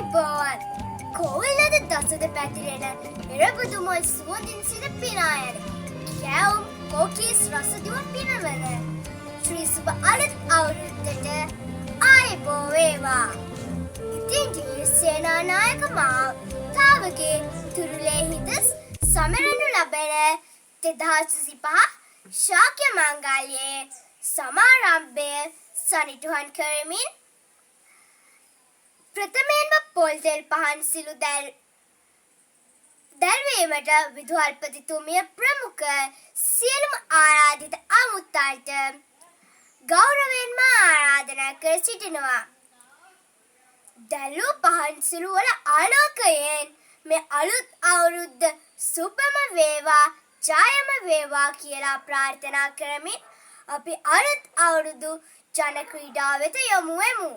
ආයුබෝවන්. කෝවිලද දසද පැතිරෙන එරබුදු මල් සුවඳින් සිට පිනා යන කැවුම් කොකිස් රසදිව පිනවන ශ්‍රී සුබ අලුත් අවුරුද්දට ආයුබෝ වේවා. ඉතින් ජී සේනානායක මාතාවගේ තුරුලේ හිඳ සමරනු ලබන 2025 ශාක්‍ය මංගල්‍යයේ සමාරම්භය සනිටුහන් කරමින් ප්‍රථමයෙන්ම පොල් තෙල් පහන් සිලු දැල්වීමට විදුහල්පතිතුමිය ප්‍රමුඛ සියලුම ආරාධිත අමුත්තන්ට ගෞරවයෙන්ම ආරාධනා කර සිටිනවා. දැල්වූ පහන් සිලු වල ආලෝකයෙන් මේ අලුත් අවුරුද්ද සුබම වේවා, ජයම වේවා කියලා ප්‍රාර්ථනා කරමින් අපි අලුත් අවුරුදු ජන ක්‍රීඩා වෙත යොමු වෙමු.